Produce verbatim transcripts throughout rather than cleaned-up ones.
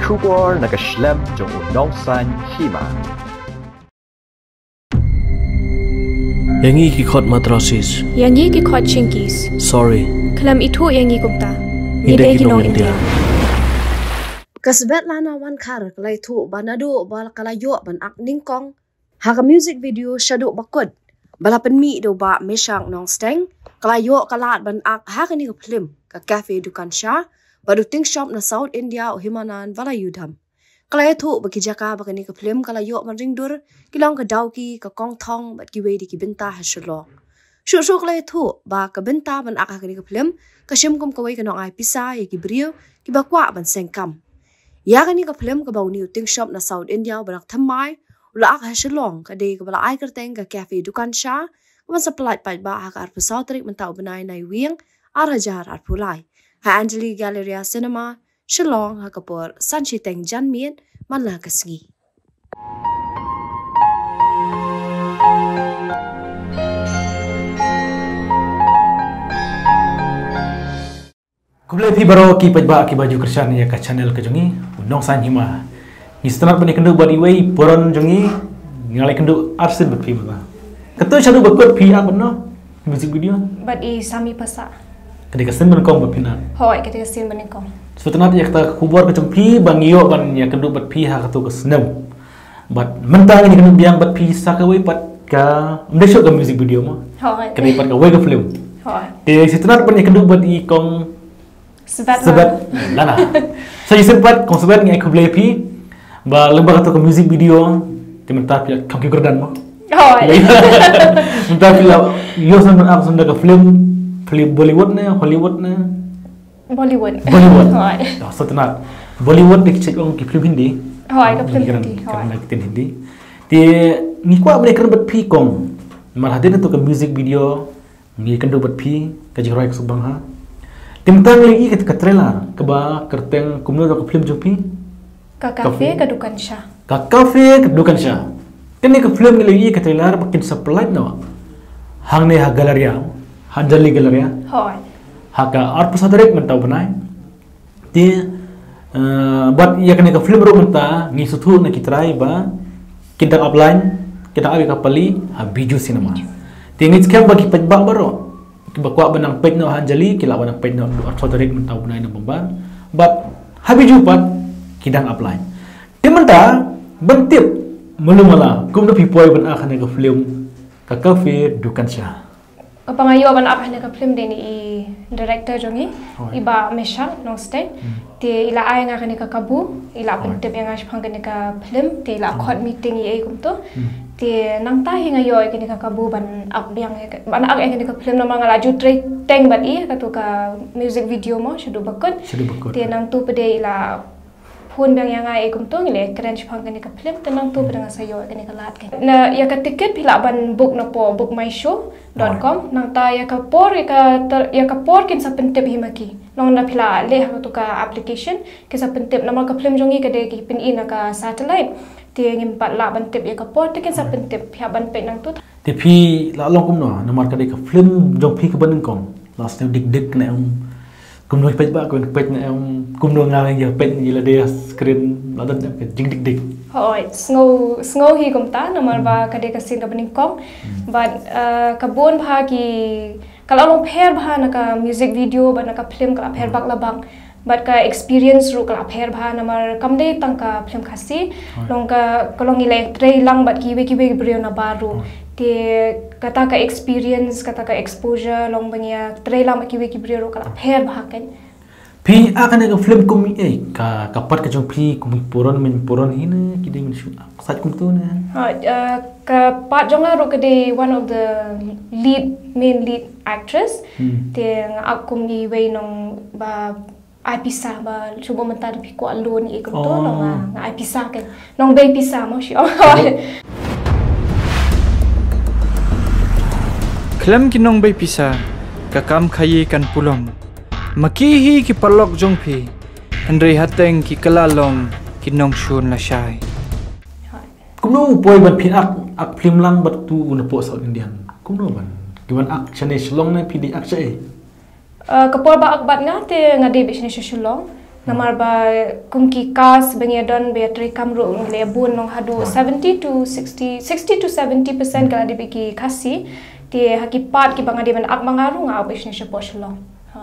Khubor na ka shlem jong u nongsan hima. Ïa ngi ki khot Madrasis. Ïa ngi ki khot Chinkies. Sorry. Khlem ithuh ïa ngi kumta. Ngi dei ki nong India. Ka Svetlana Wankhar ka la ithuh ba naduh ba ka la ïoh ban ak nyngkong ha ka music video Shaduh Bakut ba la pynmih da u Bah Meshack Nongsteng, ka la ïoh ka lad ban ak ha kane ka film ka Cafe Dukan Sha bad u Ting Shop na South India u Himanand Valayudham. Ka la ïathuh ba ki jaka ba kane ka film ka la ïoh ban ring dur ki long ka Dawki, ka Kongthong bad kiwei de ki bynta ha Shillong. Shuh shuh ka la ïathuh ba ka bynta ban ak ha kane ka film ka shim kum kawei ka nongai pisa ïa ki briew kiba kwah ban seng kam. Ïa kane ka film kaba une u Ting Shop na South India uba dang thymmai u la ak ha Shillong ka dei kaba la ai kyrteng ka Cafe Dukan Sha, kaban sa pyllait paidbah ha ka arphew saw tarik mynta u bnai Naiwieng ar hajar arphew lai ha Anjali Galleria Cinema, Shillong, ha ka por san shiteng janmiet man la ka sngi. Khublei phi baroh ki paidbah kiba ju kyrshan ïa ka channel ka jong ngi, u Nongsan Hima. Ngi sngewtynnat ban ïakynduh bad iwei i paron jong ngi, nga la ïakynduh arsien bad phi mynta. Kato Shaduh Bakut phi ak bad no? Music video? Bad i Sami Pasa. Ka dei ka sien banyngkong ba phi na? Hooid, ka dei ka sien banyngkong. Sngewtynnat ïa kata ka khubor ka jong phi ba ngi ïoh ban ïakynduh bad phi ha kato ka snem. Bad mynta ngin ïakynduh biang bad phi sa kawei pat ka, ym dei shuh ka music video mo. Hooid. Ka dei pat kawei ka film. Hooid. Te sngewtynnat ban ïakynduh bad i kong Svet. Svet. Lana. Sa shisien pat kong Svet ngi ai khublei phi ba lyngba kato ka music video te mynta phi la kham ki kyrdan mo. Hooid. Mynta phi la ïoh san ban ak san da ka film, film Bollywood ne, Hollywood ne? Bollywood. Bollywood. Hooid. Ïa, sngewtynnat. Bollywood dei ki check long ki film Hindi. Hooid, ka film Hindi. Hooid. Ka ktien Hindi. Te ngi kwah ban ïakren bad phi kong. Namar hadien kato ka music video ngi ïakynduh bad phi ka jingrwai ka suk bang ha. Te mynta ngi la ïohi ka trailer kaba kyrteng kumno ka film jong phi? Ka Cafe ka Dukan Sha. Ka Cafe ka Dukan Sha. Kane ka film ngi la ïohi ka trailer ba kin sa pyllait noh hangne ha Galleria, ha Anjali Galleria. Hooid. Ha ka arphew saw tarik mynta u bnai. Te, eh, bad ïa kane ka film ruh mynta ngi sngewthuh na ki trai ba ki dang ap line, ki dang ap ïa ka pali ha Bijou Cinema. Te ngi skhem ba ki paidbah baroh kiba kwah ban nang peit noh ha Anjali ki lah ban nang peit noh ha arphew saw tarik mynta u bnai November. Bad ha Bijou pat ki dang ap line. Te mynta ban tip malu mala kumno phi poi ban ak ha kane ka film ka Cafe Dukan Sha. Kaba nga ïoh ban ak ha kane ka film dei na i director jong ngi, hooid, i Bah Meshack Nongsteng. Hmm. Te i la ai nga kane ka kabu, i la, hooid, pyntip ïa nga shaphang kane ka film, te i la, hmm, khot meeting ïa i kumto. Hmm. Te nangta hi nga ïoh ïa kane ka kabu ban ak biang ïa ka, ban ak ïa kane ka film namar nga la ju trei teng bad i ha kato ka music video mo, Shaduh Bakut. Shaduh Bakut. Te nangto pat de i la phone biang ïa nga ïa kumto ngi la kren shaphang kane ka film, te nangto pat de nga sa ïoh ïa kane ka lad ka. Na ïa ka ticket phi lah ban book na por book my show dot com. Hooid. Nangta ïa ka por, ïa ka tar-, ïa ka por kin sa pyntip hi ma ki. Long lada phi la leh ha kato ka application kin sa pyntip namar ka film jong ngi ka dei ki pyni na ka satellite. Te ngim pat lah ban tip ïa ka por te kin sa, hooid, pyntip, phi hap ban peit nangto. Te phi la long kumno namar ka dei ka film jong phi kaba nyngkong? La sngewdikdik ne em? Kumno peit ba, kumno peit ne em? Kumno nga ïa peit ïa lade ha screen, la don ka jingdikdik? Hooid, sngew, sngew hi kumta namar ba, hmm, ka dei ka sien kaba nyngkong. Hmm. Bad, eh, ka bun bha ki, ka la long pher bha na ka music video bad na ka film ka la pher, hmm, bak la bang. Bad ka experience ruh ka la pher bha namar kam dei tang ka film Khasi. Hooid. Long ka, ka long ngi la trei lang bad kiwei kiwei ki briew na bar ruh. Hooid. Te kata ka experience, kata ka exposure long ba ngi ïa trei lang bad kiwei ki briew ruh ka la pher bha kein. Phi ak kane ka film kum i, eh, ka, ka part ka jong phi kum i puron, mynpuron hi ne, ki dei mynshuwa, sait kumto ne? Ha, eh, ka part jong nga ruh ka dei one of the lead, main lead actress. Hmm. Te nga ak kum iwei nong ba ai pisa ba shu ba mynta da phi kwah loan i kumto, oh, nong, ah, nga ai pisa kein. Nong bei pisa mo shi. Oh. Khlem ki nong bei pisa, ka kam khaïi kan pulom. Ma ki hi ki paralok jong phi, hynrei hateng ki kylla long ki nongshun lashai. Kumno u poi ban phi ak, ak film lang bad tu u na pok South Indian? Kumno ban? Ki ban ak shane Shillong ne phi dei ak shaei? Eh, ka por ba ak bad nga te nga dei beit shane sha Shillong. Namar ba kum ki cast ba ngi ïa don ba ïa trei kam ruh ngi la bun long haduh seventy to sixty, sixty to seventy percent ka la dei ba ki Khasi. Te ha ki part kiba nga dei ban act ma nga ruh nga act ba shane shapoh Shillong. Ha.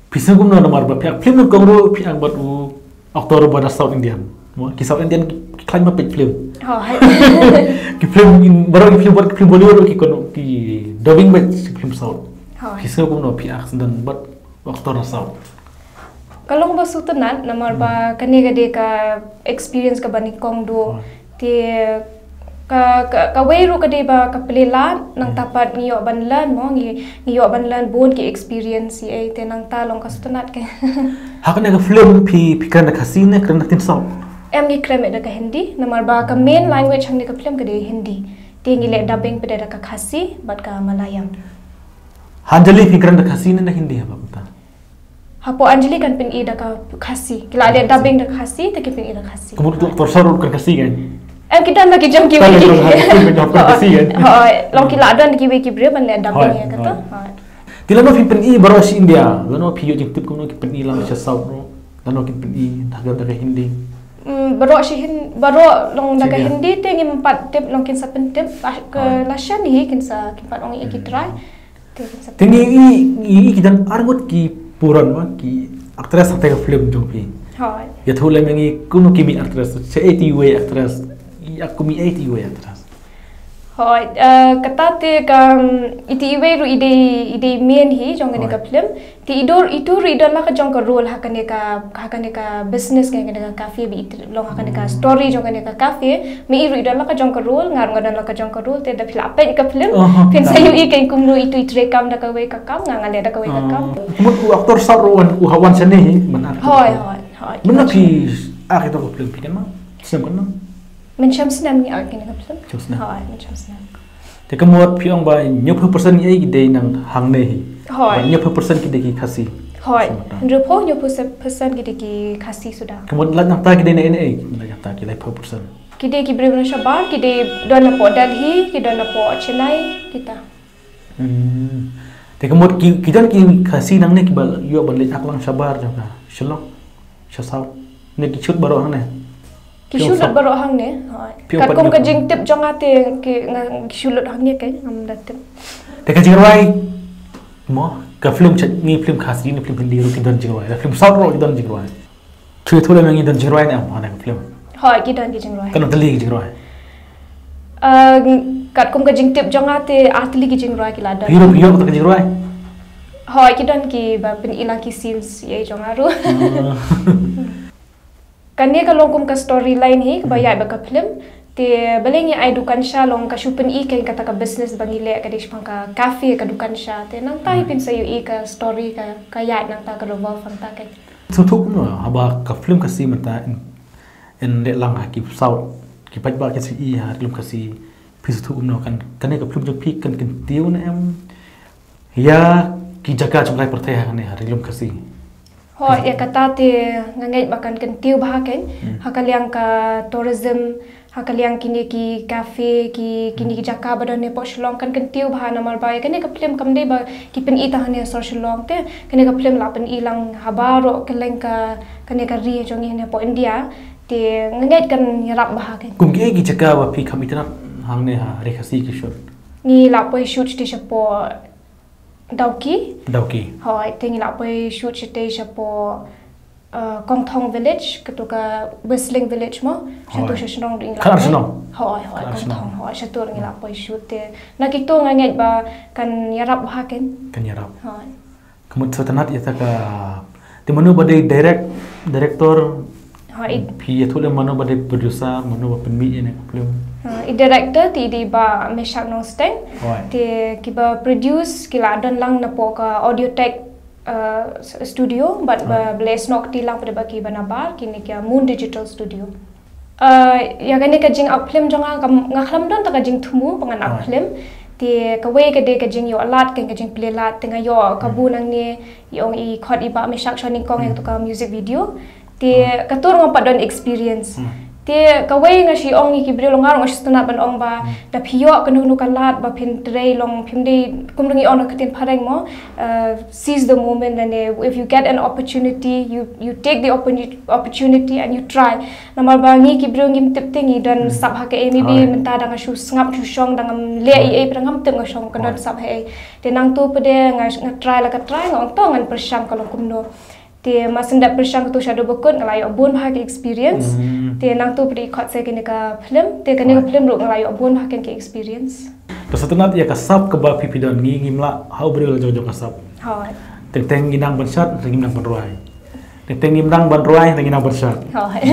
Phi sngew kumno namar ba phi act film nyngkong ruh phi act bad u actor ba na South Indian. Mo, ki South Indian ki khlaiñ ba peit film. Hooid. Ki film in baroh ki film, ki film Bollywood ki kono ki dubbing bad film South. Hooid. Phi sngew kumno phi act syndon bad actor na South. Ka long ba sngewtynnat namar ba kane ka dei ka experience kaba nyngkong duh. Te ka, ka, kawei ruh ka dei ba ka plie lad nangta pat ngi ïoh ban learn mo, ngi, ngi ïoh ban learn bun ki experience ïa ei te nangta long ka sngewtynnat ka. Ha kane ka film phi, phi kren da Khasi ne kren da ktien South? Em, ngi kren da ka Hindi namar ba ka main language hangne ka film ka dei Hindi. Te ngi leh dubbing pat da ka Khasi bad ka Malayalam. Ha Anjali phi kren da Khasi ne da Hindi haba kumta? Hapoh Anjali kan pyni da ka Khasi. Ki la leh dubbing da ka Khasi, te ki pyni da ka Khasi. Ka mut actor South ruh kan Khasi kan? Em, ki don la ki jong ki. Kan wei ki jong ki. Kan jong Khasi kan? Hooid, long ki la don kiwei ki briew ban leh dubbing ïa kata. Hooid. Te lano phi pyni baroh sha India, lano phi ïoh jingtip kumno ki pyni lang sha South ruh, lano ki pyni da ka, da ka Hindi? Mm, baroh sha Hin-, baroh long da ka Hindi te ngim pat tip long kin sa pyntip la, ka la shan hi kin sa, kin pat ong ïa ki trai. Te ngi, ngi, ngi, ngi ki don arngut ki puron ma ki actress ha ka film jong phi. Hooid. Ïathuh lem ïa ngi kumno ki mih actress, sa eighty wei actress, ïa kumno eighty wei actress. Hooid, eh, kata te ka, mm, eighty wei ruh i dei, i dei main hi jong kane ka film. Te i dur, itu ruh i don la ka jong ka role ha kane ka, ha kane ka business ka, kane ka cafe ba i long ha kane ka story jong kane ka cafe. Me i ruh i don la ka jong ka role, nga ruh nga don la ka jong ka role, te da phi la peit ka film. Phin sa ïohi kein kumno itu i trei kam da kawei ka kam, nga nga leh da kawei ka kam. Mut u actor South ruh u ha wan shane hi, man ar. Hooid, hooid, hooid. Mut na phi ak ito ka film phi kynmaw? Snem kynmaw? Mynshem snem ngi ak kane ka film. Mynshem snem. Hooid, mynshem snem. Te ka mut phi ong ba hynñiewphew percent ïa ki dei nang hangne hi. Hooid. Ba hynñiewphew percent ki dei ki Khasi. Hooid. Hynriewphew, hynñiewphew percent ki dei ki Khasi suda. Ka mut lait nangta ki dei na N A, lait nangta ki laiphew percent. Ki dei ki briew na shabar, ki dei don na poh Delhi, ki don na poh Chennai, kita. Hmm. Te ka mut ki, ki don ki Khasi nangne kiba ïoh ban leit aklang shabar jong ka Shillong, sha South. Ne ki shoot baroh hangne. Ki shoot lut baroh hangne. Katkum ka jingtip jong nga te ki, nga, ki shoot lut hangne kein, ngam da tip. Te ka jingrwai mo, ka film cha ngi film Khasi ne film Hindi ruh ki don jingrwai. Film South ruh ki don jingrwai. Phi ïathuh lem ïa ngi don jingrwai ne em ha kane ka film? Hooid, ki don ki jingrwai. Katno tylli ki jingrwai? Ah, katkum ka jingtip jong nga te ar tylli ki jingrwai ki la don. Phi ruh phi ïoh kata ka jingrwai? Hooid, ki don kiba pyni lang ki scenes ïa jong nga ruh. Kane ka long kum ka storyline hi kaba ïaid bad ka film. Te balei ngi ai dukan sha, long ka shu pyni kein kata ka business ba ngi leh, ka dei shaphang ka cafe, ka dukan sha. Te nangta hi phin sa ïohi ka story ka, ka ïaid nangta, ka revolve nangta kein. Sngewthuh kumno haba ka film Khasi mynta in, in leh lang ha ki South, ki paidbah kin sa ïohi ha ri lum Khasi, phi sngewthuh kumno, kan, kane ka film jong phi kan kyntiew ne em ïa ki jaka jong ka pyrthei ha kane ha ri lum Khasi? Hooid, ïa kata te nga ngeit ba kan kyntiew bha kein ha ka liang ka tourism, ha ka liang kine ki cafe, ki, kine ki jaka ba don hapoh Shillong kan kyntiew bha namar ba ïa kane ka film kam dei ba ki pyni tang hangne ha sor Shillong te, kane ka film la pyni lang ha baroh kylleng ka, kane ka ri jong ngi hangne hapoh India. Te nga ngeit kan ïarap bha kein. Kum kiei ki jaka ba phi kham itynnad hangne ha ri Khasi ki shoot? Ngi la poi shoot shatei shapoh Dawki. Dawki. Hooid, te ngi la poi shoot shatei shapoh, uh, Kongthong Village, kato ka Whistling Village mo. Shato sha shnong ruh ngi la poi. Hooid, hooid, Kongthong, hooid, shato ruh ngi la poi shoot te. Na kito nga ngeit ba kan ïarap bha kein. Kan ïarap. Hooid. Ka mut sngewtynnad ïa kata ka, te mano ba dei direct, director? Hooid. Phi ïathuh lem mano ba dei producer, mano ba pynmih ïa kane ka film? Ha, i director te i dei i Bah Meshak Nongsteng. Hooid. Te kiba produce ki la don lang napoh ka Audiotech, uh, s-, studio, bad ba, hooid, ba la snoh kti lang pat da ba kiba nabar, kine ki Moon Digital Studio. Uh, ïa kane ka jingak film jong nga, kam, nga khlem don ta ka jingthmu ba ngan ak film. Te kawei ka dei ka jingïoh lad, ka, ka jingplie lad, te nga ïoh kabu nangne, i ong i khot i Bah Meshak shwa nyngkong ïa kato ka music video. Te kato ruh ngam pat don experience. Te kawei nga shu ong ïa ki briew long nga ruh nga shu sngewtynnat ban ong ba da phi ïoh kano kano ka lad ba phin trei long phim dei kum dang ïa ong ka ktien phareng mo, uh, seize the moment, and uh, if you get an opportunity, you you take the opportu- opportunity and you try. Namar ba ngi ki briew ngim tip te ngi don sap ha kaei, maybe mynta dang shu sngap shu shong dang ngam leh ei ei, pyrshang ngam tip nga shong ka don sap ha ei. Te nangtu pat de nga nga try la ka try, nga ong to ngan pyrshang ka long kumno. Te ma shen dep pyrshang katu shaduh bakut nga la ïoh bun bha ki experience. Te nangtu pat de i khot sa kane ka film, te kane ka film ruh nga la ïoh bun bha ki experience. To sngewtynnat ïa ka sap kaba phi phi don, ngi ngim lah ha u briew la jong jong ka sap. Hooid. Teng teng ngi nang ban shad, teng ngim nang ban rwai. Teng teng ngim nang ban rwai, teng ngi nang ban shad. Hooid.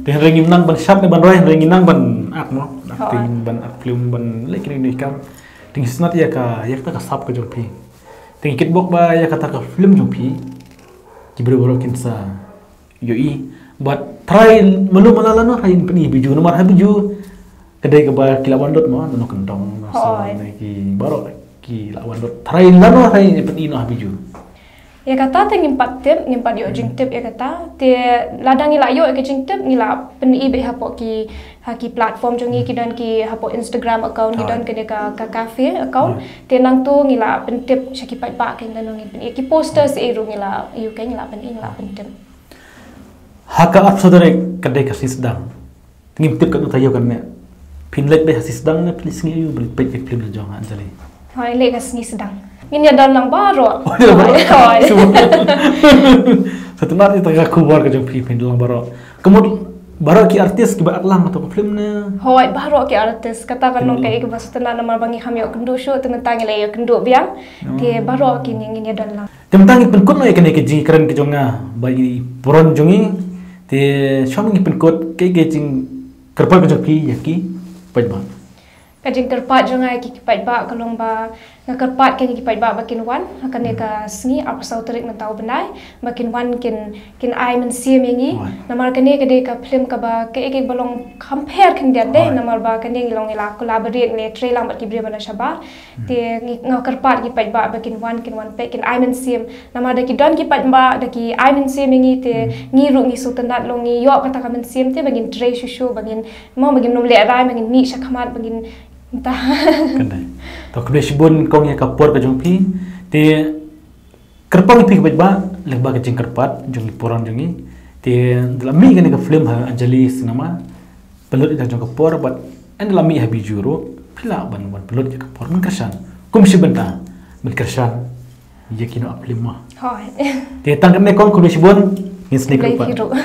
Teng teng ngim nang ban shad ne ban rwai, teng ngi nang ban ak mo. Acting, ban ak film, ban leh kine kine ki kam. Teng sngewtynnat ïa ka ïa kata ka sap ka jong phi. Teng kit bok ba ïa kata ka film jong phi. Ki briew baroh kin sa ïohi. But try malu mala lano try pyni video namar ha video. Ka dei kaba ki la wan dot mo, nano kyndong, nano sawan, ki baroh ki la wan dot. Try lano try pyni no ha video. Ïa kata te ngim pat tip, ngim pat ïoh jingtip ïa kata. Te lada ngi la ïoh ïa ka jingtip ngi la pyni beit hapoh ki, ha ki platform jong ngi, ki don ki hapoh Instagram account, ki don kane ka, ka cafe account. Te nangtu ngi la pyntip sha ki paidbah kein lano ngin pyni. Ki posters ei ruh ngi la ïoh kein ngi la pyni ngi la pyntip. Ha ka arphew saw tarik ka dei ka sngi sdang. Ngim tip katno taïew kan neh. Phin leit beit ha sngi sdang ne phin leit sngi aïu ban peit ïa ka film la jong ha Anjali. Hooid, leit ka sngi sdang. Ngin ïa don lang baroh. Hooid. Sngewtynnat ïa ka khubor ka jong phi, phin don lang baroh. Ka mut baroh ki artist kiba act lang ha ka film ne. Hooid, baroh ki artist kata ka long kaei kaba sngewtynnat namar ba ngi kham ïoh kynduh shuh te mynta ngi la ïoh kynduh biang. Te baroh kine ngin ïa don lang. Te mynta ngi pynkut noh ïa kane ka jingkren ka jong nga ba i puron jong ngi. Te shuwa ngi pynkut kaei ka jingkyrpad ka jong phi ïa ki paidbah. Ka jingkyrpad jong nga ïa ki paidbah ka long ba nga kyrpad kein ïa ki paidbah ba kin wan ha kane ka sngi arphew saw tarik mynta u bnai ba kin wan kin, kin ai mynsiem ïa ngi. Namar kane ka dei ka film kaba kaei kaei ba long kham pher khyndiat de namar ba kane ngi long ngi la collaborate ngi la trei lang bad ki briew ba na shabar. Te ngi nga kyrpad ki paidbah ba kin wan kin wan peit kin ai mynsiem. Namar da ki don ki paidbah da ki ai mynsiem ïa ngi te ngi ruh ngi sngewtynnat long ngi ïoh kata ka mynsiem te ba ngin trei shuh shuh ba ngin mo ba ngin nym lehrai ba ngin mih shakhmat ba ngin mynta. Kane. To khublei shibun kong ïa ka por ka jong phi. Te kyrpang ïa phi ki paidbah lyngba ka jingkyrpad jong ki puron jong ngi. Te da la mih kane ka film ha Anjali Cinema. Pynlut ïa jong ka por bad ynda la mih ha Bijou ruh phi lah ban, ban pynlut ïa ka por ban kyrshan. Kum shi bynta ban kyrshan ïa kino a film ma. Hooid. Te tang kane kong khublei shibun ngin sngewbha kyrpad.